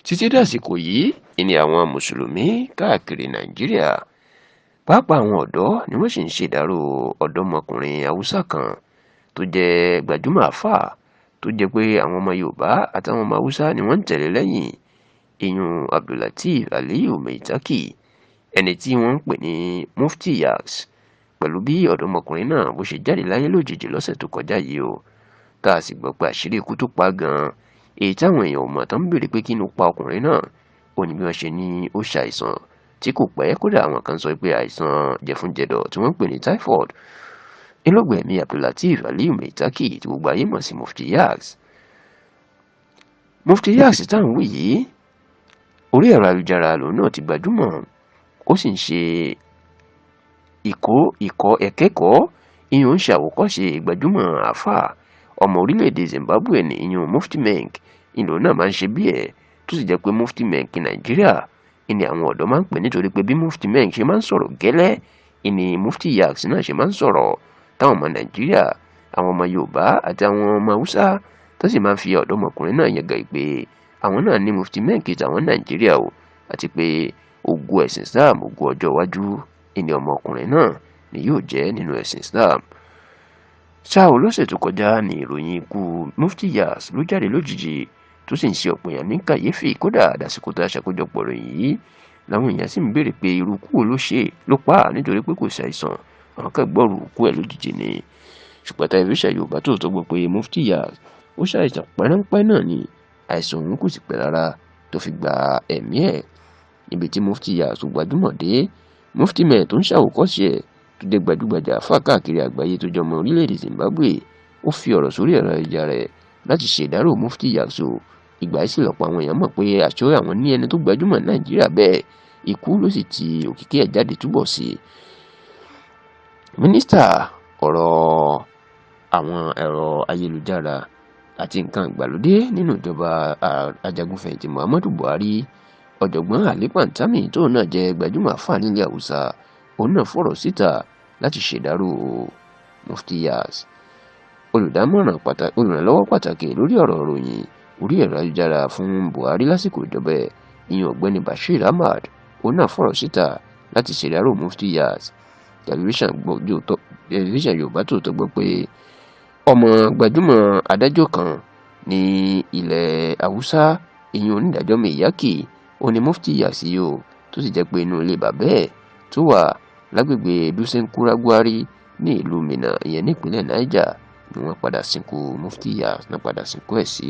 Títí dàsìkò yìí ni àwọn mùsùlùmí káàkiri Nàìjíríà, pàápàá àwọn ọ̀dọ́, ni wọ́n sì ń ṣèdàrọ́ ọ̀dọ́mọkùnrin Haúsá kan tó jẹ́ gbajúmọ̀ àáfàá, tó jẹ́ pé àwọn ọmọ Yorùbá àtàwọn ọmọ Haúsá ni wọ́n ń tẹ̀lé lẹ́yìn, ìyún Abdullateef Aliyu Maitaki, ẹni tí wọ́n ń pè ní Mufti Yaks. Pẹ̀lú bí ọ̀dọ́mọkùnrin náà bó ṣe jáde láyé lójijì lọ́sẹ̀ tó kọjá yìí o, tá a sì gbọ́ pé àṣírí ikú tó pa gan-an, èyí táwọn èèyàn ò mọ̀ tán ń béèrè pé kí ló pa ọkùnrin náà, ó ní bí wọ́n ṣe ní ó ṣàìsàn tí kò pẹ́. Kódà àwọn kan sọ pé àìsàn jẹ̀fun-jẹ̀dọ̀ tí wọ́n ń pè ní typhoid ńlọgbẹ̀mí Abdullateef Aliyu Maitaki tí gbogbo ayé mọ̀ sí Mufti Yaks. Mufti Yaks táwọn wí yìí, orí ẹ̀rọ ayélujára lòun náà ti gbajúmọ̀, ó sì ń ṣe ìkó ìkọ́ ẹ̀kẹ́kọ̀ọ́, ìyẹn ń ṣe àwòkọ́ṣe gbajúmọ̀ àáfàá ọmọ orílẹ̀-èdè Zimbabwe ní ìyẹn Mufti Menk. Ìlú náà máa ń ṣe bí ẹ̀, tó sì jẹ́ pé Mufti Menk Nàìjíríà ìní àwọn ọ̀dọ́ máa ń pè, nítorí pé bí Mufti Menk ṣe máa ń sọ̀rọ̀ gẹ́lẹ́ ìní Mufti Yaks náà ṣe máa ń sọ̀rọ̀, táwọn ọmọ Nàìjíríà, àwọn ọmọ Yorùbá àti àwọn ọmọ Haúsá tó sì máa ń fi ọ̀dọ́mọkùnrin náà yangàn pé àwọn náà ní Mufti Menk tàwọn Nàìjíríà o, àti pé ògo ẹ̀sìn Islam, ògo ọjọ́ iwájú ìní ọmọkùnrin náà ni yóò jẹ́ nínú ẹ̀sìn Islam. Ṣá ò, lọ́sẹ̀ tó kọjá ní ìròyìn ikú Mufti Yaks ló jáde lójijì, tó sì ń ṣe ọ̀pọ̀ èèyàn ní kàyéfì. Kódà dàsìkò tó aṣàkójọpọ̀ ìròyìn yìí, làwọn èèyàn sì ń béèrè pé irú ikú wo ló ṣe ló pa á, nítorí pé kò ṣàìsàn, àwọn kan gbọ́rù ikú ẹ̀ lójijì ni. Ṣùgbọ́n tẹlifíṣàn Yorùbá Tòótọ́ gbọ́ pé Mufti Yaks ó ṣàìsàn pẹ́ránpẹ́ náà ni, àìsàn òun kò sì pẹ́ rárá tó fi gba ẹ̀mí ẹ̀. Níbi tí Mufti Yaks tó gbajúmọ̀ dé, Mufti Menk tó ń ṣàwòkọ́ṣe ẹ̀, tó jẹ́ gbajúgbajà àfáà káàkiri àgbáyé, tó jẹ́ ọmọ orílẹ̀-èdè Zimbabwe, ó fi ọ̀rọ̀ sórí ẹ̀rọ ayélujára rẹ̀ láti ṣe ìdárò Mufti Yaks o. Ìgbà yìí sì lọ́pọ̀ àwọn èèyàn mọ̀ pé àṣọ àwọn ní ẹni tó gbajúmọ̀ Nàìjíríà bẹ́ẹ̀, ikú ló sì ti òkìkí ẹ̀ jáde túbọ̀ sí i. Mínísítà ọ̀rọ̀ àwọn ẹ̀rọ ayélujára àti nǹkan ìgbàlódé nínú ìjọba ajagunfẹ̀yìntì Muhammadu Buhari, Ọ̀jọ̀gbọ́n Ali Pantami, tóun náà jẹ́ gbajúmọ̀ àfáà nílẹ̀ Haúsá, òun náà fọ̀rọ̀ síta láti ṣèdárò Mufti Yaks. Olùdámọ̀ràn pàtàkì, olùrànlọ́wọ́ pàtàkì lórí ọ̀rọ̀ ìròyìn orí ẹ̀rọ ayélujára fún Buhari lásìkò ìjọba ẹ̀, ìyẹn Ọ̀gbẹ́ni Bashir Ahmad, òun náà fọ̀rọ̀ síta láti ṣèdárò Mufti Yaks. Tẹlifíṣàn Yorùbá Tòótọ́ gbọ́ pé ọmọ gbajúmọ̀ adájọ́ kan ní ilẹ̀ Haúsá, ìyẹn onídàájọ́ Maiyaki, ó ní Mufti Yaks yìí o, tó sì jẹ́ pé inú ilé bàbá ẹ̀ tó wà lágbègbè Dutsen-Kura-Gwari ní ìlú Minna, ìyẹn nípínlẹ̀ Niger, ni wọ́n padà sìnkú Mufti Yaks náà padà sìnkú ẹ̀ sí.